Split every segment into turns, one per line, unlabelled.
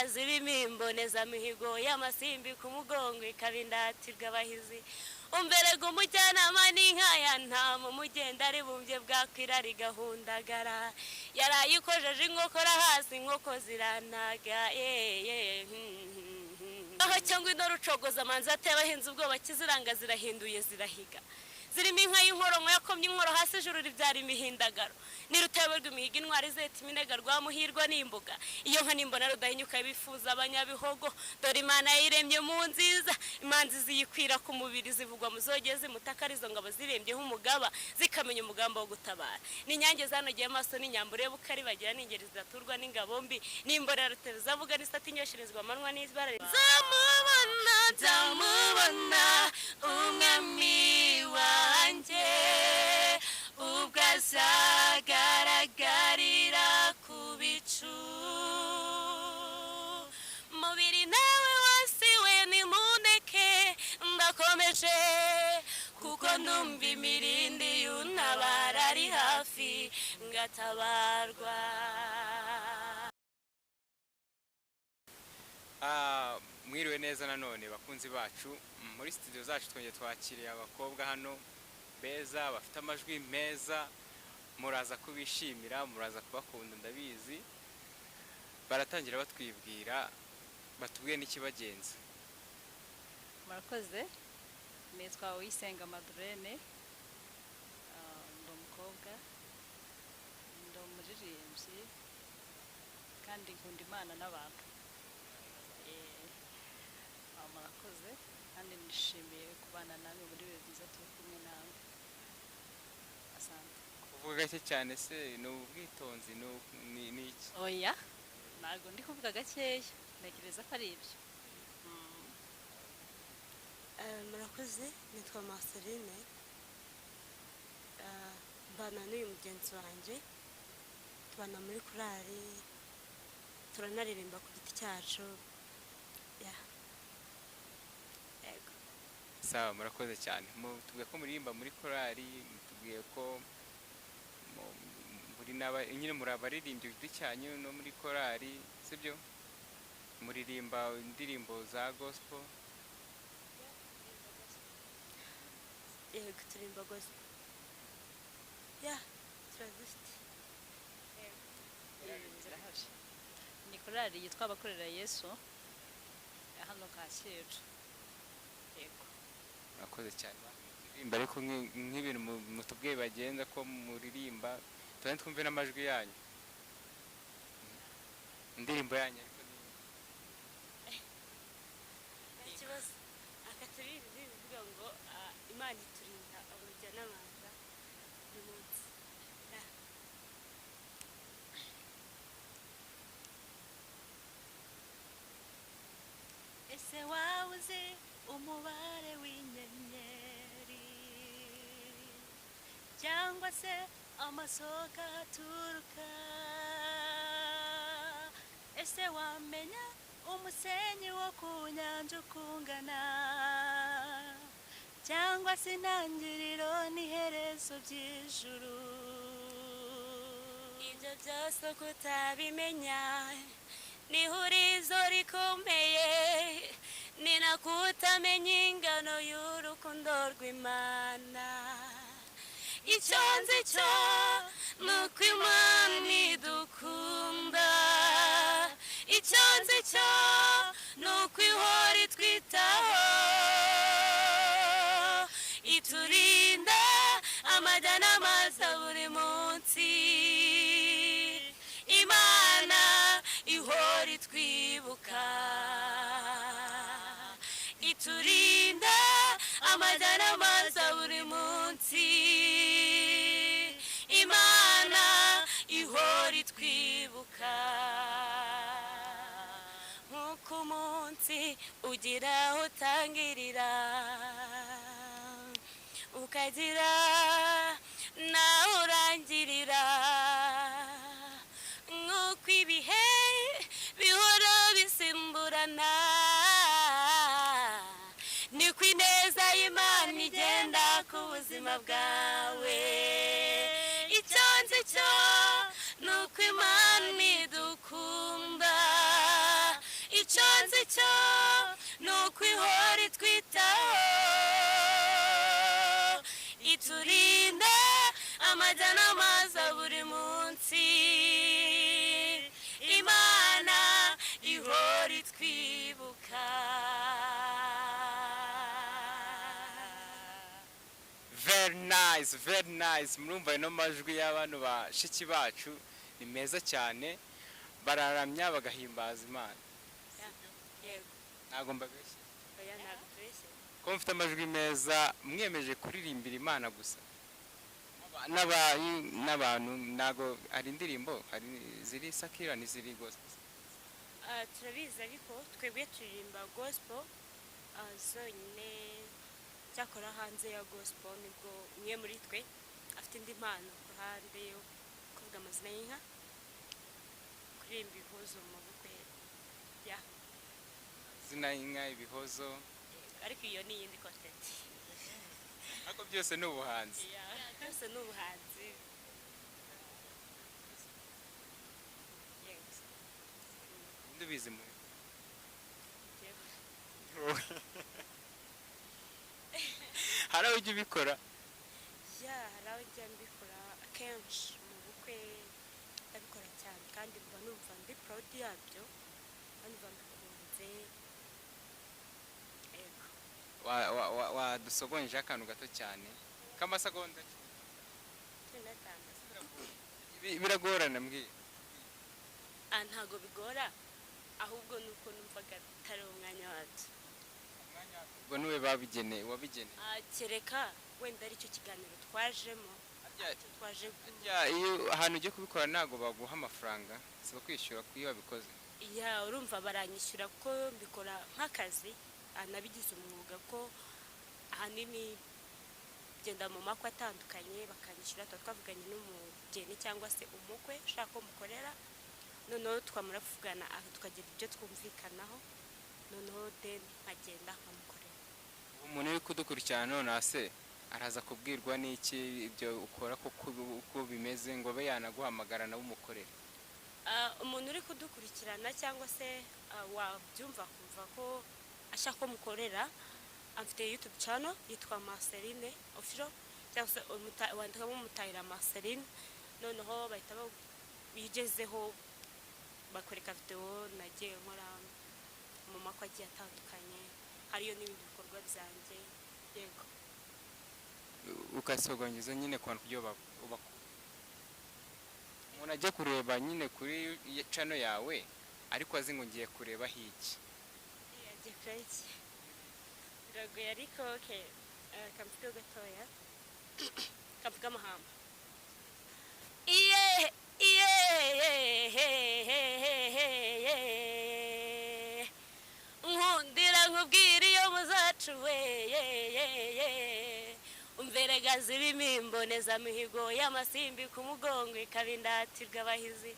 Ziba imbonezamihigo y'amasimbi ku mugongo, ikaba indatirwa abahizi. Umberega umujyanama n'inka ya ntama, umugenda ari bumbye bwakwira rigahundagara. Yarayikojeje inkokora hasi, inkoko ziranaga yeye. Aho cyangwa ino rucogoza amanzi ateye abahinzi ubwoba, kiziranga zirahinduye zirahiga. Zirimo inka y'inkoronko yakomye inkoro hasi, ijuru ribyara imihindagaro. Nirutebe rw'imihigo, intwari zeta iminega, rwa muhirwa n'imbuga. Iyo nka nimbona rudahinyuka bifuza abanyabihogo. Dore Imana yiremye mu nziza, imanzi ziyikwira ku mubiri, zivugwa mu zogeze mutakarizo ngabo zirembyeho umugaba, zikamenya umugambi wo gutabara. N'inyange zanogeye amaso, n'inyambo ureba uko ari bagira, n'ingeri zidaturwa n'ingabo mbi, n'imborera zavuga, n'isati inyosherezwa amanywa n'ibara. Nzamubona, nzamubona umwami wanjye, ubwo azagaragarira ku bicu. Mubiri nawe wasiwe nimuneke, ndakomeje kuko numva imirindi y'untabara ari hafi, ngatabarwa.
Mwiriwe neza nanone bakunzi bacu. Muri studio zacu twongeye twakiriye abakobwa hano beza, bafite amajwi meza. Muraza kubishimira, muraza kubakunda, ndabizi. Baratangira batwibwira, batubwiye n'ikibagenza.
Murakoze. Nitwa Uyisenga Madurene. Ndi umukobwa, ndi umuririmbyi kandi nkunda Imana n'abantu. Murakoze kandi nishimiye kubana namwe muri ibihe byiza turi kumwe namwe. Asante.
Kuvuga gake cyane se ni ubwitonzi, ni iki?
Oya, ntabwo ndi kuvuga gakeya, ntekereza ko ari ibyo.
Murakoze. Nitwa Marceline. Mbana n'uyu mugenzi wanjye, tubana muri korali, turanaririmba ku giti cyacu ya. Yego.
Sawa, murakoze cyane. Mutubwiye ko muririmba muri korali, mutubwiye ko muri n'aba nyine muri abaririmbyi ku giti cyanyu no muri korali, sibyo? Muririmba indirimbo za gospel?
Yego, turirimba gospel ya, turazifite.
Zirahari. Ni korali yitwa Abakorera Yesu ya hano Kacyiru, yego.
Murakoze cyane. Muririmba ariko nk'ibintu mutubwiye bagenza ko muririmba, tubanze twumve n'amajwi yanyu, indirimbo yanyu ariko
Nta kibazo. Aka turirimba bivuga ngo Imana iturinda urujya n'amaza buri munsi. Ya.
Ese waba uzi umubare w'inyenyeri cyangwa se amasoko aturuka? Ese wamenya umusenyi wo ku nyanja uko ungana, cyangwa se intangiriro n'iherezo by'ijuru?
Ibyo byose kutabimenya ni ihurizo rikomeye, ni nako utamenya ingano y'urukundo rw'Imana. Icyo nzi cyo ni uko Imana idukunda. Icyo nzi cyo ni uko ihora itwitaho, iturinda amajya n'amaza buri munsi. Imana ihora itwibuka, iturinda amajya n'amaza buri munsi. Imana ihora itwibuka nk'uko umunsi ugira aho utangirira ukagira nawe urangirira, nk'uko ibihe bihora bisimburana, niko ineza y'Imana igenda ku buzima bwawe. Icyo nzi cyo ni uko Imana idukunda. nzi cyo ni uko ihora itwitaho, iturinda amajya n'amaza buri munsi. Imana ihora itwibuka.
Very nice, very nice. Murumva ino majwi y'abantu bashiki bacu ni meza cyane, bararamya bagahimbaza Imana.
Yego.
Ntabwo mbabeshye.
Oya, ntabwo tubeshye.
Ko mufite amajwi meza, mwiyemeje kuririmbira Imana gusa. N'abantu ntabwo hari indirimbo, hari ziri sakira n'iziri gospel.
Turabizi ariko twebwe turirimba gospel zonyine, cyakora hanze ya gospel nibwo umwe muri twe afite indi mpano ku ruhande yo kuvuga amazina y'inka, kuririmba ibihozo mu bukwe. Ya.
Amazina y'inka, ibihozo.
Ariko iyo ni iyindi content.
Ariko byose ni ubuhanzi.
Byose ni ubuhanzi. Yego.
Ndubizi mu
Jewe.
Hari aho ujya ubikora?
Ya, hari aho njya mbikora akenshi mu bukwe, ndabikora cyane kandi mba numva ndi proud yabyo, kandi mba mbikunze. Yego.
Wadusogonjeho akantu gato cyane k'amasegonda
15.
Biragorana mbwira.
Ntago bigora, ahubwo ni uko numvaga atari umwanya wabyo.
Ubwo niwe babigeneye, wabigeneye.
Kereka wenda aricyo kiganiro twajemo, icyo twaje.
Harya iyo ahantu ugiye kubikora ntabwo baguha amafaranga, si bakwishyura ku iyo wabikoze?
Ya, urumva baranyishyura ko mbikora nk'akazi, nabigize umwuga, ko ahanini genda mu makwe atandukanye bakanyishyura, tuba twavuganye n'umugeni cyangwa se umukwe ushaka ko mukorera, noneho twamara kuvugana tukagira ibyo twumvikanaho, noneho then nkagenda nkamukorera.
Umuntu uri kudukurikirana none se araza kubwirwa n'iki ibyo ukora kuko uko bimeze ngo abe yanaguhamagara nawe umukorere?
Umuntu uri kudukurikirana cyangwa se wabyumva akumva ko ashaka ko mukorera, afite YouTube channel yitwa Marceline Official, cyangwa se wandikamo Umutahira Marceline, noneho bahita bigezeho bakwereka video nagiye nkora mu makwe agiye atandukanye, hariyo n'ibindi bikorwa byanjye. Yego.
Ukasogongeza nyine ku bantu kugira umuntu ajya kureba nyine kuri channel yawe, ariko azi ngo ngiye kureba hiki.
Agiye kureba iki? Biragoye ariko okay, kamvuge gatoya, kamvuge amahamba. Iye iye, nkundira nkubwira iyo muzacu we, umverega zirimo imbonezamihigo y'amasimbi ku mugongo ikaba indatirwa abahizi,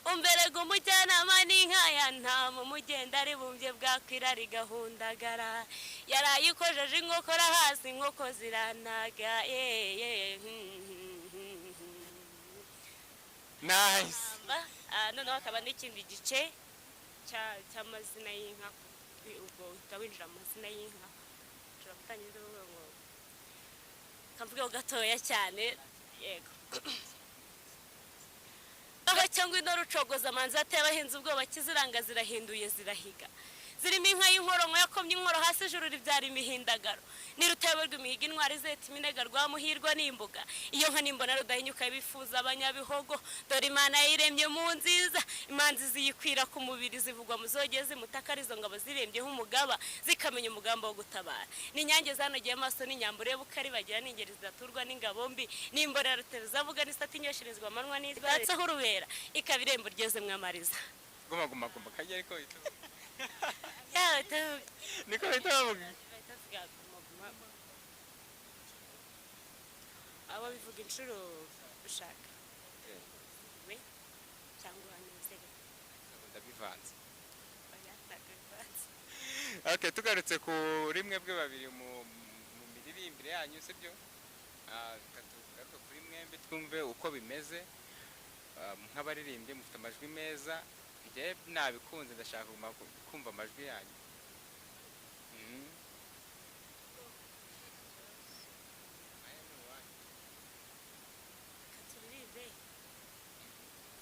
umverega umujyanama n'inka ya ntama umugenda ari bumbye bwakwira rigahundagara, yarayikojeje inkokora hasi inkoko ziranaga.
Nice.
Noneho hakaba n'ikindi gice cy'amazina y'inka, ubwo uhita winjira mu mazina y'inka, ushobora gutangira uvuga ngo kamvugeho gatoya cyane. Yego. Aho cyangwa ino rucogoza amanzi ateye abahinzi ubwoba, kiziranga zirahinduye zirahiga, zirimo inka y'inkoronko yakomye inkoro hasi ijuru ribyara imihindagaro, nirutebo rw'imihigo intwari zeta iminega rwa muhirwa n'imbuga, iyo nka nimbona rudahinyuka bifuza abanyabihogo, dore Imana yayiremye mu nziza, imanzi ziyikwira ku mubiri zivugwa mu zogeze mutakarizo ngabo zirembyeho umugaba zikamenya umugambi wo gutabara, n'inyange zanogeye amaso n'inyambo ureba uko ari bagira n'ingeri zidaturwa n'ingabo mbi, n'imborera ruteruzavuga n'isati inyosherezwa amanywa n'itatseho urubera, ikaba irembo ryeze mwamariza.
Guma guma guma kajya ariko ito.
Ya,
Niko bahita bavuga.
Bahita bavuga guma guma. Abo bivuga inshuro ushaka. We cyangwa uhanezerewe.
Ndabivanze.
Oya, ntabwo bivanze.
Okay, tugarutse kuri mwebwe babiri mu miririmbire yanyu, sibyo? Reka tugaruke kuri mwembi twumve uko bimeze. Nk'abaririmbyi mufite amajwi meza, Njye nabikunze, ndashaka kuguma kumva amajwi yanyu. Aya ni uwanyu.
Reka turirimbe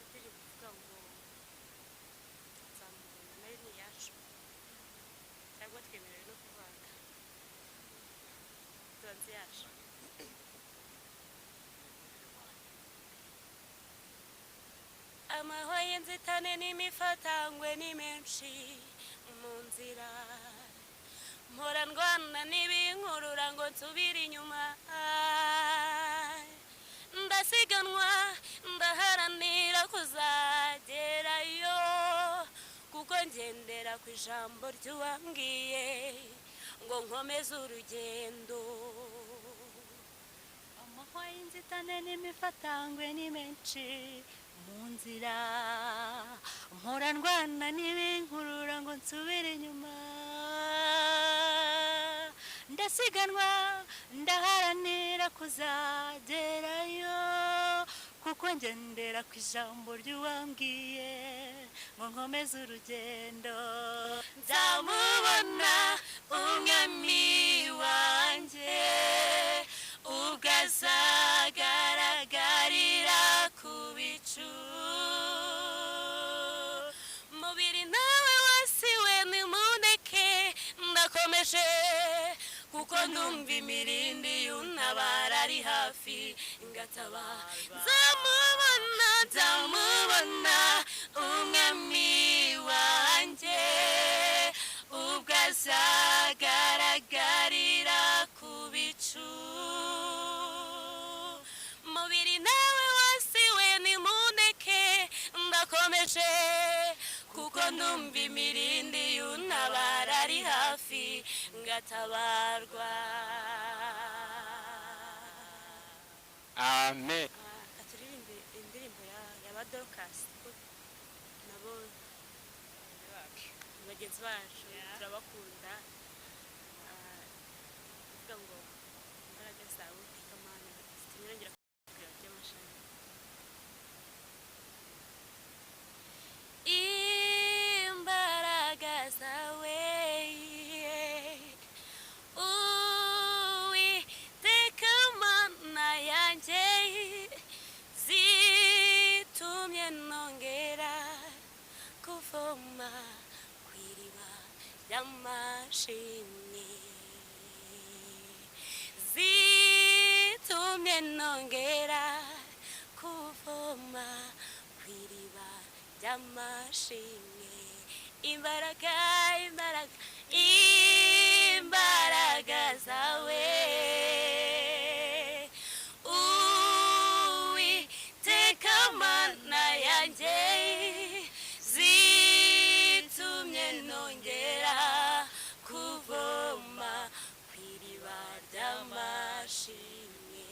indirimbo ivuga ngo nzamubona, nayo ni iyacu, cyangwa twemerewe no kuvanga tubanze yacu. Amahwa y'inzitane n'imifatangwe ni menshi mu nzira, mpora ndwana n'ibinkurura ngo nsubire inyuma. Ndasiganwa, ndaharanira kuzagerayo, kuko ngendera ku ijambo ry'uwambwiye ngo nkomeze urugendo.
Amahwa y'inzitane n'imifatangwe ni menshi mu nzira, mpora ndwana n'ibinkurura ngo nsubire inyuma. Ndasiganwa, ndaharanira kuzagerayo, kuko ngendera ku ijambo ry'uwambwiye ngo nkomeze urugendo. Nzamubona umwami wanjye ubwo azagaragarira ku bicu.
Mubiri nawe wasiwe nimundeke, ndakomeje, kuko ndumva imirindi y'untabara ari hafi ngataba. Nzamubona, nzamubona umwami wanjye ubwo azagaragarira ku bicu. Mubiri nawe wasiwe nimundeke, ndakomeje, kuko ndumva imirindi y'untabara ari hafi ngatabarwa.
Amen.
Reka turirimbe indirimbo ya ba Dorcas, kuko nabo ni bagenzi bacu, turabakunda. Kuvuga ngo imbaraga zawe Uwiteka Mana zitumye nongera kureba by'amashami. Imbaraga zawe Uwiteka Mana yanjye zitumye nongera kuvoma ku iriba ry'amashimwe, zitumye nongera kuvoma ku iriba ry'amashimwe. Imbaraga, imbaraga, imbaraga zawe Uwiteka Mana yanjye zitumye nongera kuvoma ku iriba ry'amashimwe,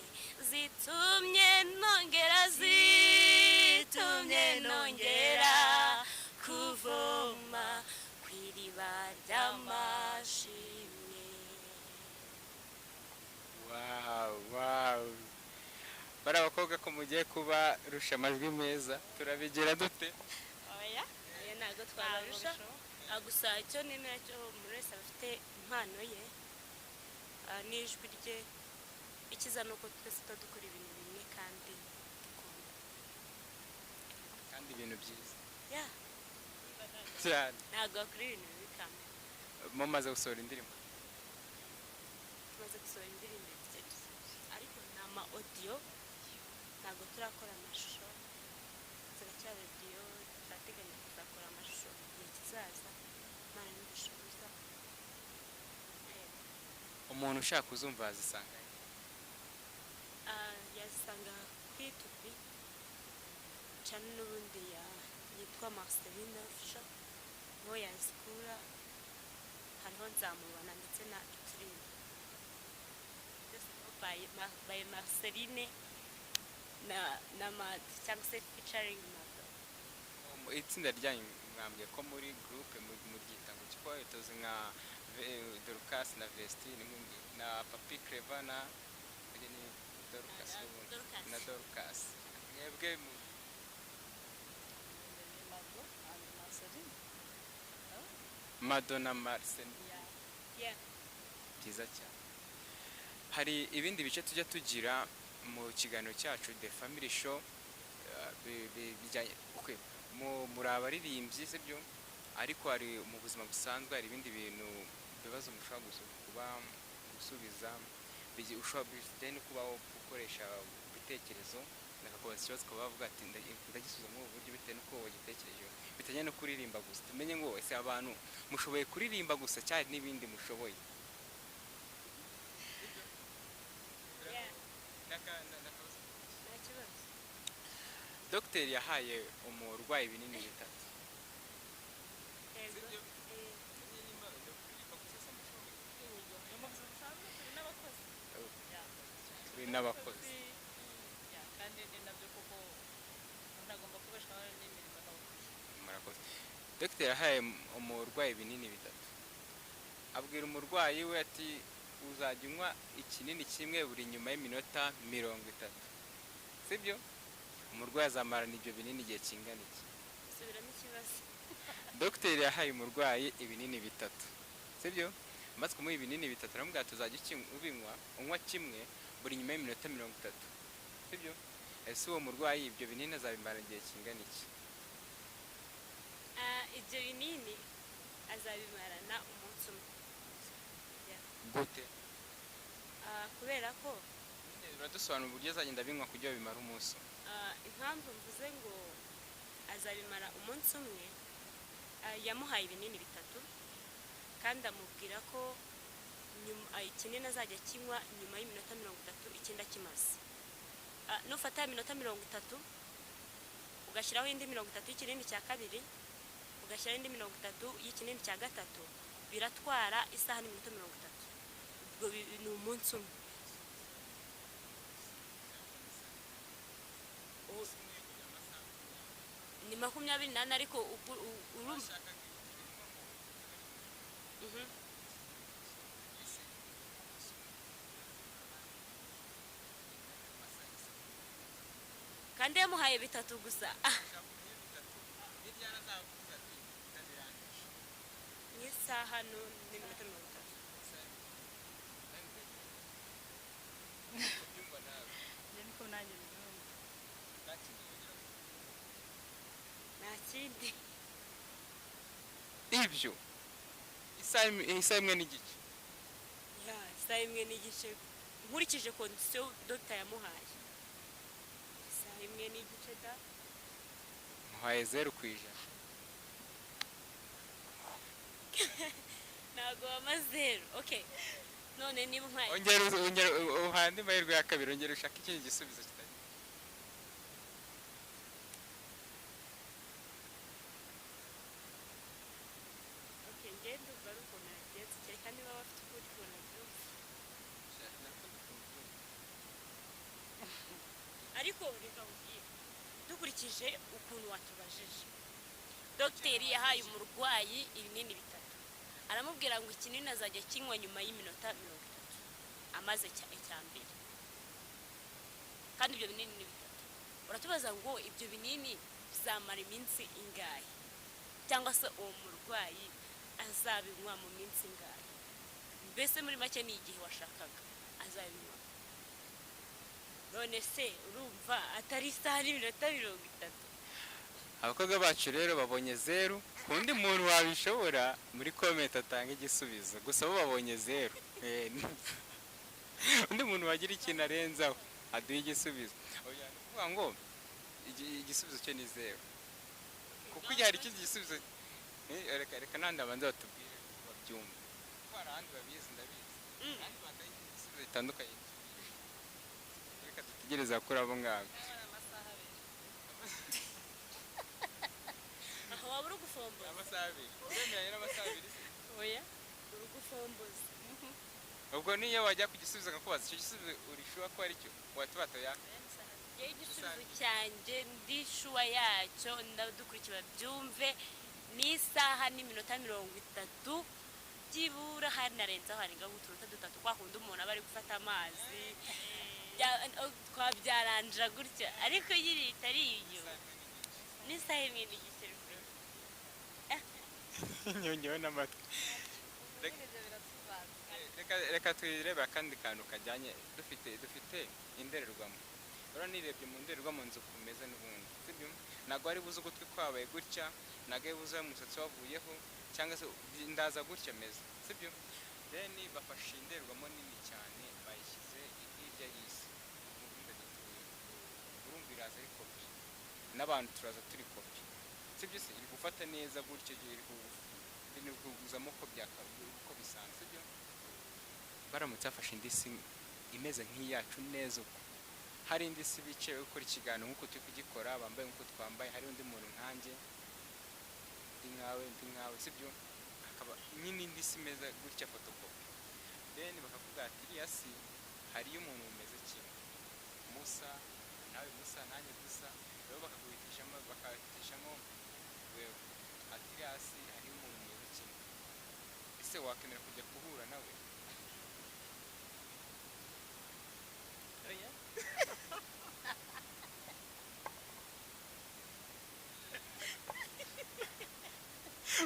zitumye nongera, zitumye nongera kuvoma ku iriba ry'amashimwe.
Wow. Bari abakobwa ko mugiye kuba rusha amajwi meza, turabigira dute?
Oya.
Oya, ntabwo twabarusha. Gusa icyo nemera cyo, umuntu wese aba afite impano ye, n'ijwi rye. Ikiza ni uko twese tuba dukora ibintu bimwe kandi dukunda
kandi ibintu byiza
ya
cyane.
Ntabwo wakora ibintu bibi kandi.
Mumaze gusohora indirimbo?
Tumaze gusohora indirimbo ebyiri, ariko ni ama audio, ntabwo turakora amashusho, ziracyari audio. Turateganya kuzakora amashusho mu gihe kizaza, Imana nidushoboza.
Umuntu ushaka kuzumva yazisanga he?
Yazisanga kuri YouTube channel n'ubundi yitwa Marceline Official, niho yazikura. Hariho Nzamubona ndetse na Iturimbo, byose by Marceline na Mad, cyangwa se featuring Mado.
Itsinda ryanyu mwambwiye ko muri groupe muryita ngo iki? Ko tuzi nka Dorcas na Vestine na Papi Clever na ni Dorcas
Na
n'ubundi.
Dorcas.
Na Dorcas, mwebwe
Mado and
Madonna Marcel.
Yeah.
Byiza cyane. Hari ibindi bice tujya tugira mu kiganiro cyacu The Family Show, bijyanye, okay, muri abaririmbyi, sibyo? Ariko hari mu buzima busanzwe hari ibindi bintu, ibibazo mushobora kuba gusubiza, ushobora bijyanye no kuba gukoresha ibitekerezo, nakakubaza ikibazo ukaba wavuga ati ndagisubiza muri ubu buryo bitewe n'uko wagitekerejeho, bitajyanye no kuririmba gusa. Tumenye ngo ese abantu mushoboye kuririmba gusa cyane n'ibindi mushoboye.
Yeah. Nta kibazo.
Dogiteri yahaye umurwayi ibinini bitatu.
Yego.
Sibyo?
Mu buzima busanzwe turi n'abakozi.
Turi n'abakozi.
Yeah, kandi ni nabyo koko, umuntu agomba kubeshwaho n'imirimo y'amaboko ye.
Murakoze. Dogiteri yahaye umurwayi ibinini bitatu, abwira umurwayi we ati uzajya unywa ikinini kimwe buri nyuma y'iminota 30, sibyo? Umurwayi azamarana ibyo binini igihe kingana iki?
Subiramo ikibazo.
Dogiteri yahaye umurwayi ibinini bitatu, sibyo? Amaze kumuha ibinini bitatu aramubwira ati uzajya ubinywa, unywa kimwe buri nyuma y'iminota 30, sibyo? Ese uwo murwayi ibyo binini azabimara igihe kingana iki?
Ibyo binini azabimarana umunsi umwe.
Gute?
Kubera ko
Biradusobanura uburyo azagenda abinywa kugira bimare umunsi umwe.
Impamvu mvuze ngo azabimara umunsi umwe, yamuhaye ibinini bitatu kandi amubwira ko ikinini azajya kinywa nyuma y'iminota 30 ikindi akimaze. Nufata ya minota 30 ugashyiraho indi 30 y'ikinini cya kabiri, ugashyiraho indi 30 y'ikinini cya gatatu, biratwara isaha n'iminota 30. Ubwo ni umunsi umwe. Ni 24, ariko urumva. Kandi yamuhaye bitatu gusa. Ni isaha n'iminota 30.
Njye niko nanjye mbyumva.
Nta kindi.
Ibyo isaha imwe n'igice.
Ya, isaha imwe n'igice nkurikije condition dogita yamuhaye, isaha imwe n'igice da.
Muhaye 0%.
Ntabwo wama 0. Okay, none niba umpaye
Ongera uhaye andi mahirwe ya kabiri, ongera ushake ikindi gisubizo kitari.
Okay, njye ndumva ari ukuntu nabigenza, kereka niba bafite ukundi kuntu babyumva. Ariko reka nkubwire, dukurikije ukuntu watubajije, dogiteri yahaye umurwayi ibinini bitatu, aramubwira ngo ikinini azajya kinywa nyuma y'iminota 30 amaze icya mbere, kandi ibyo binini ni bitatu. Uratubaza ngo ibyo binini bizamara iminsi ingahe, cyangwa se uwo murwayi azabinywa mu minsi ingahe? Mbese muri make ni igihe washakaga azabinywa. None se urumva atari isaha n'iminota 30?
Abakobwa bacu rero babonye 0. Ku wundi muntu wabishobora muri comment atanga igisubizo, gusa bo babonye 0. Undi muntu wagira ikintu arenzaho aduha igisubizo. Oya, ni ukuvuga ngo igisubizo cye ni 0, kuko igihe hari ikindi gisubizo. Reka nandi abanza batubwire uko babyumva, kuko hari ahandi babizi, ndabizi, kandi batanga ikindi gisubizo gitandukanye. Reka dutegereze kuri abo ngabo.
Amasaha abiri.
Aho waba uri gufomboza.
Amasaha abiri, uremeranya n'amasaha abiri se?
Oya.
Uri gufomboza.
Ubwo niyo wajya ku gisubizo nkakubaza icyo gisubizo, uri sure ko ari cyo watuba ya?
Njyewe igisubizo cyanjye ndi sure yacyo, ndadukurikiye babyumve, ni isaha n'iminota 30 byibura, hanarenzaho harengaho utunota dutatu, kwa kundi umuntu aba ari gufata amazi, twabyaranja gutya, ariko nyine bitari ibyo ni isaha imwe n'igice.
Nyongewe n'amatwi. Reka twirebe akandi kantu kajyanye. Dufite indorerwamo. Urabona, nirebye mu ndorerwamo nzi uko umeze n'ubundi, sibyo? Ntabwo wari buze ugutwi kwabaye gutya, ntabwo ari buze umusatsi wavuyeho, cyangwa se ndaza gutya ameze, sibyo? Then bafashe indorerwamo nini cyane, bayishyize hirya y'isi mu bumbe dutuye. Urumva iraza ari kopi, n'abantu turaza turi kopi, sibyo? Se iri gufata neza gutya, iri kuzamo uko bisanzwe, sibyo? Baramutse bafashe indi si imeze nk'iyacu neza, uko hari indi si bicaye gukora ikiganiro nk'uko turi kugikora, bambaye nk'uko twambaye, hari undi muntu nkanjye, ndi nkawe, ndi nkawe, sibyo? Hakaba nyine indi si imeze gutya, fotokopi. Then bakavuga ati iriya si hariyo umuntu umeze kimwe, musa nawe, musa nanjye dusa. Rero bakahitishamo wewe, ati iriya si hariyo umuntu umeze kimwe. Ese wakenera kujya guhura nawe?
Oya.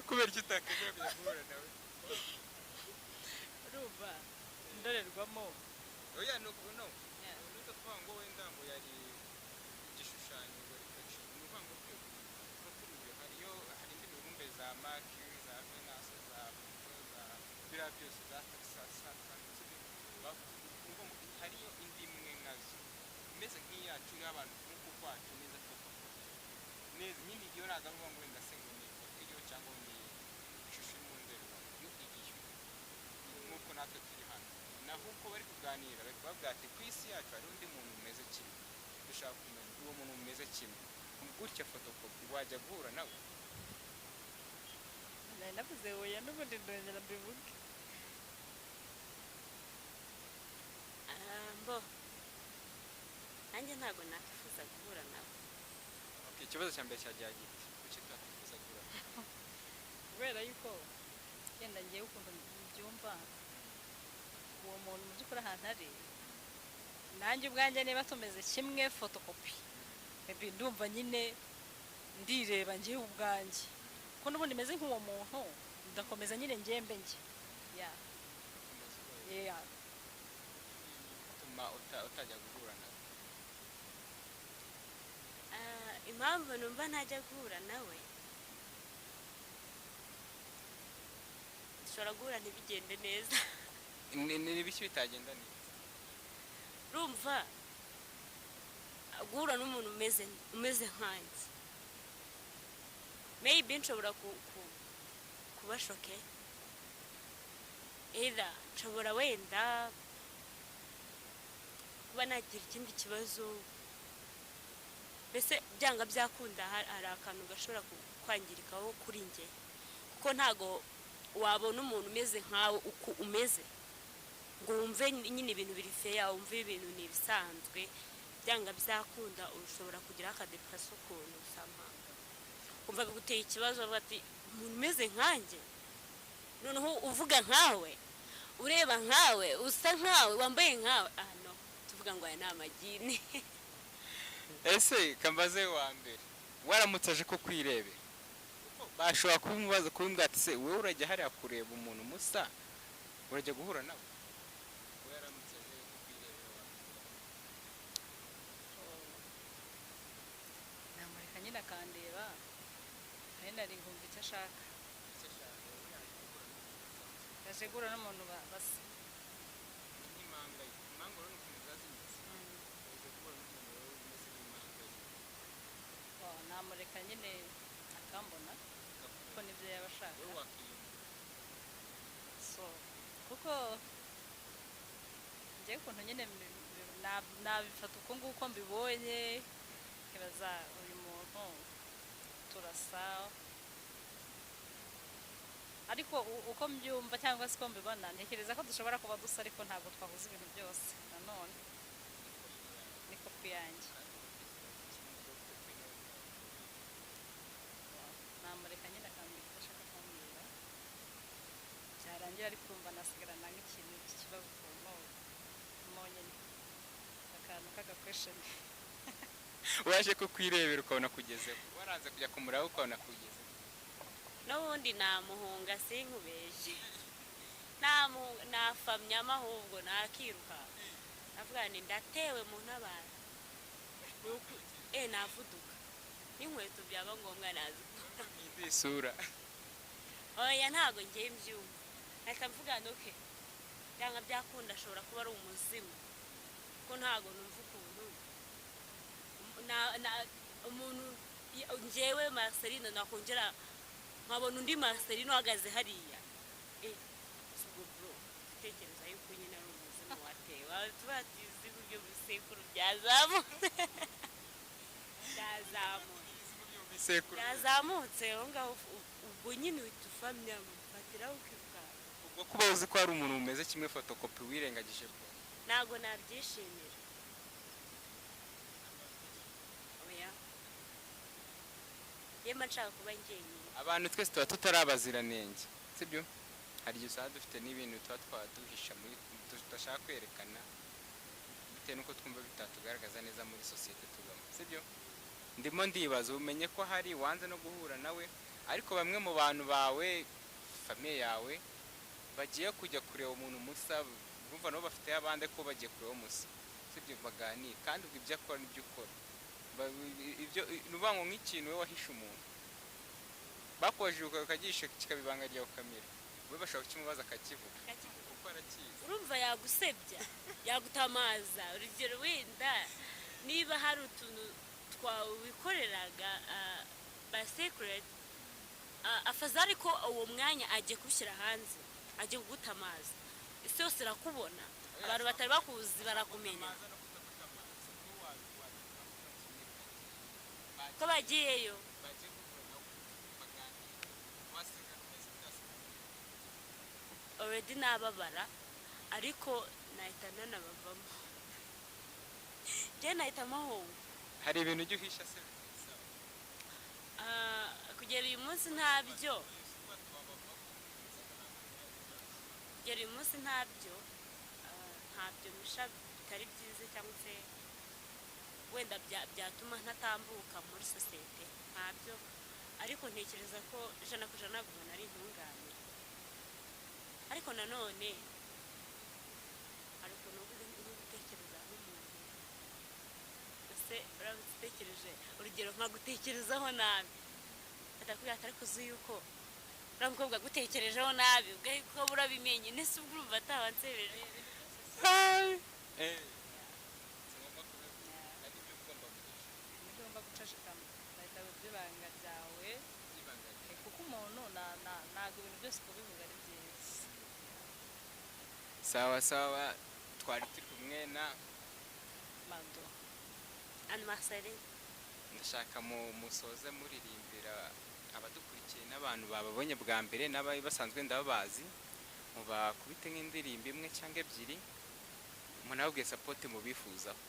Kubera icyo utakwemera kujya guhura nawe?
Urumva indorerwamo.
Oya, no, no, nuza kuvuga ngo wenda ngo yari igishushanyo, ngo reflection, ni ukuvuga ngo tuba hariyo, hari indi mibumbe za Mercury, za Venus, za Pluto, za biriya byose, za Saturn, sibyo? Ni ukuvuga ngo hariyo indi imwe nkazo imeze nk'iyacu y'abantu nk'uku kwacu neza, fotokopi neza nyine. Iyo ntabwo ari ukuvuga ngo wenda se ngo ni ifoto iriho cyangwa ni ishusho iri mu ndorerwamo, yo iriyo nk'uko natwe turi hano. Naho uko bari kuganira, bari kubabwira ati ku isi yacu hari undi muntu umeze kimwe, dushaka kumenya uwo muntu umeze kimwe gutya, fotokopi. Wajya guhura nawe?
Nari navuze oya, n'ubundi ndongera mbivuge.
Ah, mbo nanjye ntabwo nakwifuza guhura nawe.
Okay, ikibazo cya mbere cyagira giti: kuki utakwifuza guhura nawe?
Kubera yuko yenda ngewe ukuntu mbyumva, uwo muntu mu by'ukuri ahantu ari nanjye ubwanjye niba tumeze kimwe fotokopi, maybe ndumva nyine ndireba ngewe ubwanjye ko n'ubundi meze nk'uwo muntu, ndakomeza nyine ngembe njye ya.
Ukomeza ubaye.
Yeah.
Bituma utajya guhura nawe?
Ah, impamvu numva ntajya guhura nawe, dushobora guhura ntibigende neza.
Ni ibiki bitagenda neza?
Urumva, guhura n'umuntu umeze nkanjye, maybe nshobora kuba shocked, either nshobora wenda kuba nagira ikindi kibazo. Mbese byanga byakunda hari akantu gashobora kwangirikaho kuri njye, kuko ntago wabona umuntu umeze nkawe uko umeze ngo wumve nyine ibintu biri fair, wumve ibintu ni ibisanzwe. Byanga byakunda ushobora kugira akadepression ukuntu somehow, kumva biguteye ikibazo, bavuga ati umuntu umeze nkanjye, noneho uvuga nkawe, ureba nkawe, usa nkawe, wambaye nkawe, ah no, tuvuga ngo aya ni amagini.
Ese kambaze wa mbere, waramutse aje ko kwirebera, kuko bashobora kubimubaza, kubimbwira ati se wowe urajya hariya kureba umuntu musa, urajya guhura nawe? Wowe yaramutse aje ko kwirebera, wamuvuga?
Namureka nyine akandeba, kandi nari nkumva icyo ashaka.
Icyo ashaka, wowe yaje guhura n'umuntu musa.
Yaje guhura n'umuntu basa.
Nk'impanga ye. Impanga urabona ukuntu ziba zimeze. Uje guhura n'umuntu wowe umeze nk'impanga ye.
Oh, namureka nyine akambona kuko nibyo yaba ashaka.
Wowe wakiyumva?
So kuko njyewe ukuntu nyine nabifata uko nguko mbibonye, nkibaza uyu muntu turasa, ariko uko mbyumva cyangwa se uko mbibona, ntekereza ko dushobora kuba dusa, ariko ntabwo twahuza ibintu byose. Nanone ni kopi yanjye. Namureka nyine akambwira icyo ashaka kumbwira, byarangira, ariko urumva nasigarana nk'ikintu cy'ikibazo ukuntu monyine, akantu k'agaquestion.
Waje kukwirebera ukabona kugezeho, waranze kujya kumureba ukabona kugezeho.
N'ubundi namuhunga, sinkubeshye, namuhunga, nafamyamo, ahubwo nakiruka, navuga nti ndatewe mu ntabara. Navuduka n'inkweto, byaba ngombwa nazikura.
Indi isura.
Oya, ntabwo ngiye mbyumva, nahita mvuga nti okay, byanga byakunda ashobora kuba ari umuzimu, kuko ntabwo numva ukuntu umuntu njyewe Marceline nakongera nkabona undi Marceline uhagaze hariya. Si ubwo bro, gutekereza yuko nyine ari umuzimu watewe, tuba tuzi uburyo bisekuru byazamutse byazamutse.
Bisekuru.
Byazamutse aho ngaho, ubwo nyine uhita ufamya, ufatiraho ukiruka.
Ubwo kuba uzi ko hari umuntu mumeze kimwe fotokopi wirengagije ko
Ntabwo nabyishimira, oya, yemba nshaka kuba njyenyine.
Abantu twese tuba tutari abaziranenge, sibyo? Hari igihe usanga dufite n'ibintu tuba twaduhisha muri tudashaka kwerekana, bitewe n'uko twumva bitatugaragaza neza muri sosiyete tubamo, sibyo? Ndimo ndibaza, umenye ko hari wanze no guhura nawe, ariko bamwe mu bantu bawe, famille yawe, bagiye kujya kureba umuntu musa, urumva nabo bafite abandi ko bagiye kureba musa, sibyo? Baganire, kandi ubwo ibyo akora n'ibyo ukora, ibyo ni ukuvuga ngo nk'ikintu wowe wahishe umuntu, bakubajije ukagisha kikaba ibanga ryawe ukamira, we bashobora kukimubaza akakivuga kuko arakizi.
Urumva yagusebya, yagutamaza. Urugero, wenda niba hari utuntu twawe wikoreraga ba secret, afaza, ariko uwo mwanya agiye kubishyira hanze, agiye kugutamaza, isi yose irakubona, abantu batari bakuzi barakumenya ko bagiyeyo. Already nababara, ariko nahita nanabavamo, njye nahita amahunga.
Hari ibintu ujya uhisha se?
Kugera uyu munsi ntabyo, kugera uyu munsi ntabyo, ntabyo misha bitari byiza cyangwa se wenda byatuma ntatambuka muri sosiyete, ntabyo. Ariko ntekereza ko 100% ntabwo umuntu ari intungane. Ariko nanone hari ukuntu uba uri gutekereza nk'umuntu, ese uramutse utekereje, urugero nkagutekerezaho nabi, atakubwira ati ariko uzi yuko uriya mukobwa agutekerejeho nabi, ubwo urabimenye nese, ubwo urumva ataba ansebeje?
Si ngombwa kubivuga, hari ibyo ugomba guhisha.
Nibyo ugomba guceceka, bahita by'ibanga ryawe.
By'ibanga ryawe.
Kuko umuntu ntabwo ibintu byose kubivuga ari byiza.
Sawa sawa, twari turi kumwe na
Mado.
Anne Marceline.
Ndashaka mu musoze muririmbira abadukurikiye n'abantu bababonye bwa mbere n'abari basanzwe ndababazi, mubakubite nk'indirimbo imwe cyangwa ebyiri, munababwiye support mubifuzaho.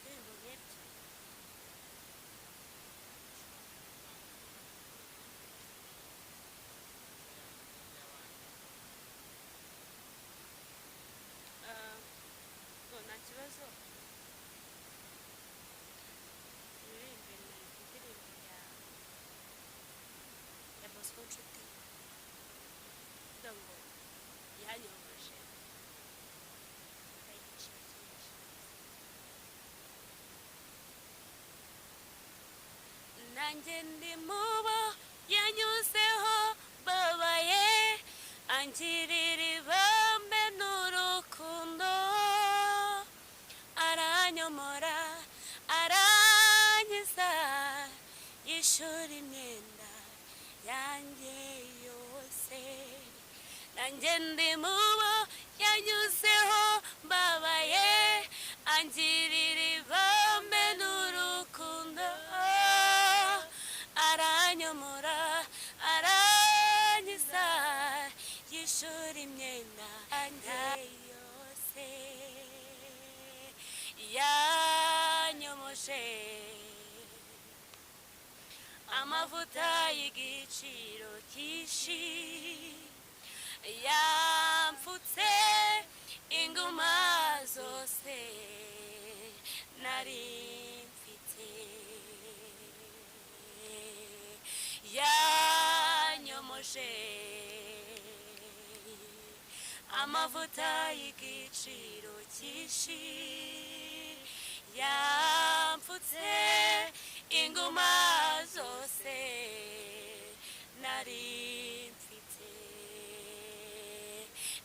Indirimbo nk'ebyiri. Bo, nta kibazo, uririmbe indirimbo ya Bosco Nshuti ivuga ngo yanyomoje ayigiciro cyinshi. Nanjye ndi mubo yanyuzeho babaye, angirira ibambe n'urukundo, aranyomora, arangiza yishura imyenda yanjye yose. Nanjye ndi mubo yanyuzeho mbabaye, angirira ibambe n'urukundo, aranyomora, arangiza yishura imyenda yanjye yose. Yanyomoshe amavuta y'igiciro cyinshi. Yampfutse inguma zose nari mfite, yanyomoje amavuta y'igiciro cyinshi, yampfutse inguma zose nari mfite.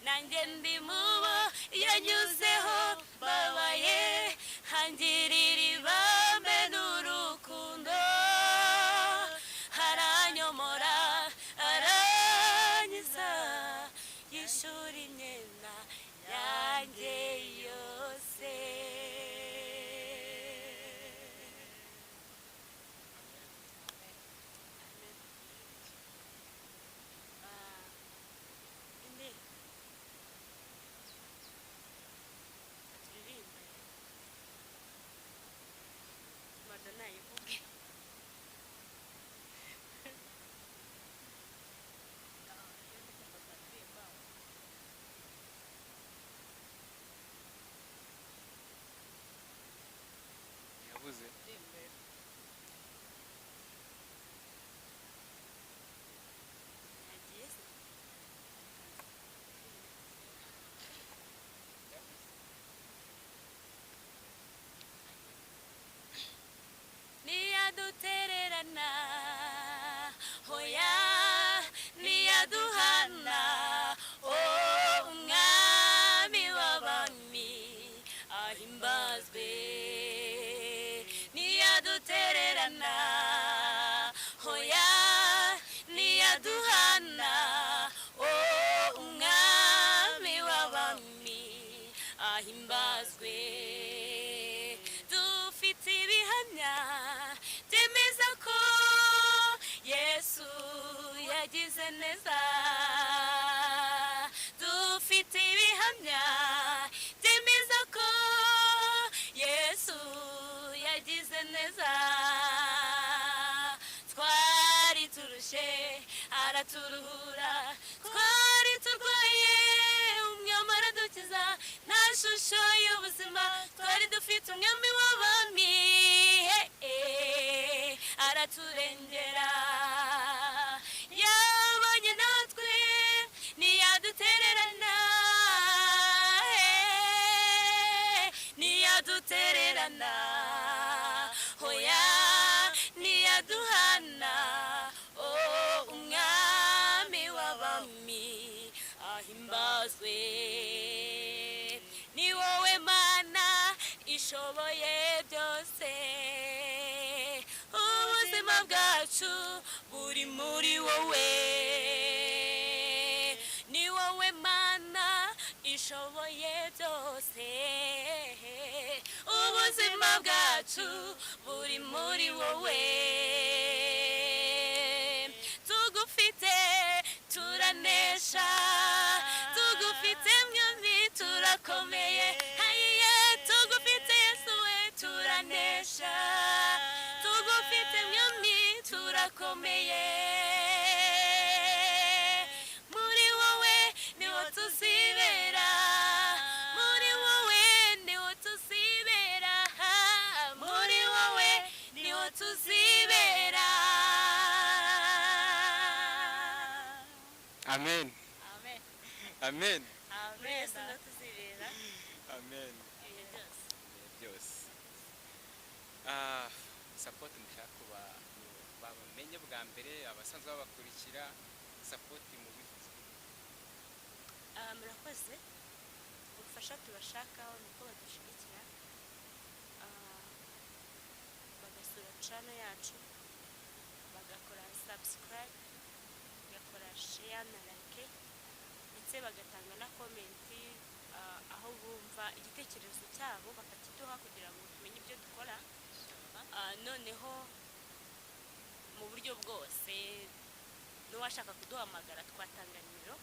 Nanjye ndi mubo yanyuzeho babaye, hangirira ibambe n'urukundo, haranyomora aranyiza, yishura imyenda yanjye yose. Indi turirimbe Madonna yivuge.
Iyo ndi kumva twaririmba,
Yabuze.
Ndirimbe.
Yagiye se? Ntiyadutererana, hoya ntiyaduhana, oh umwami w'abami ahimbazwe. Ntiyadutererana, hoya ntiyaduhana, oh umwami w'abami ahimbazwe. Dufite ibihamya byemeza ko Yesu yagize neza, dufite ibihamya byemeza ko Yesu yagize neza. Twari turushe araturuhura, twari turwaye umwami aradukiza, nta shusho y'ubuzima twari dufite, umwami w'abami araturengera. Yabanye natwe ntiyadutererana, ntiyadutererana, hoya ntiyaduhana, oh umwami w'abami ahimbazwe. Ni wowe Mana ishoboye byose, ubuzima bwacu buri muri wowe. Ni wowe Mana ishoboye byose, ubuzima bwacu buri muri wowe. Tugufite turanesha, tugufite mwami turakomeye, hayiye tugufite Yesu we turanesha, tugufite mwami turakomeye. Muri wowe niho tuzibera, muri wowe niho tuzibera, muri wowe niho tuzibera.
Amen.
Amen.
Amen.
Muri Yesu niho tuzibera
Amen.
ibihe byose.
Ibihe byose. Support mushaka kuba babamenye bwa mbere, abasanzwe babakurikira, support mu bifuza.
Murakoze. Ubufasha tubashakaho ni uko badushyigikira, bagasura channel yacu, bagakora subscribe, bagakora share na like, ndetse bagatanga na comment, aho bumva igitekerezo cyabo bakakiduha kugira ngo tumenye ibyo dukora. Noneho mu buryo bwose n'uwashaka kuduhamagara twatanga nimero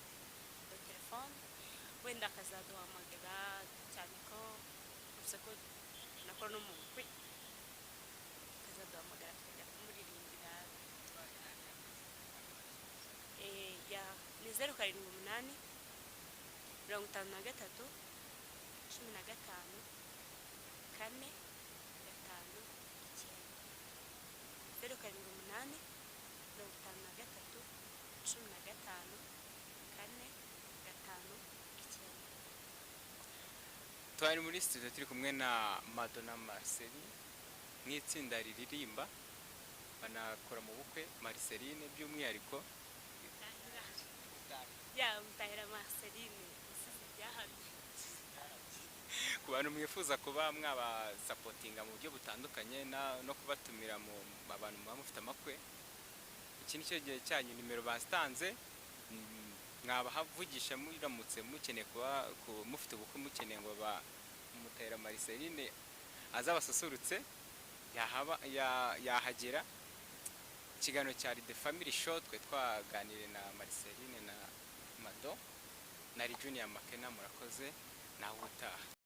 ya telefone, wenda akazaduhamagara, cyane ko uvuze ko nakora no mu bukwe, akazaduhamagara tukajya kumuririmbira. Ya ni 078 53 15 4 5 9, 078 53 15 4 5 9.
Twari muri studio turi kumwe na Madonna Marceline nk'itsinda riririmba banakora mu bukwe, Marceline by'umwihariko.
Ya Mutahira Marceline, usize ibyahamye.
Ku bantu mwifuza kuba mwabasapotinga mu buryo butandukanye no kubatumira mu abantu muba mufite amakwe, iki ni cyo gihe cyanyu. Nimero bazitanze, mwabahavugisha muramutse mukeneye kuba mufite ubukwe, mukeneye ngo ba Mutahira Marceline azabasusurutse, yahagera. Ikiganiro cya The Family Show, twe twaganiriye na Marceline na Mado na Junior Makena. Murakoze, nawe utaha.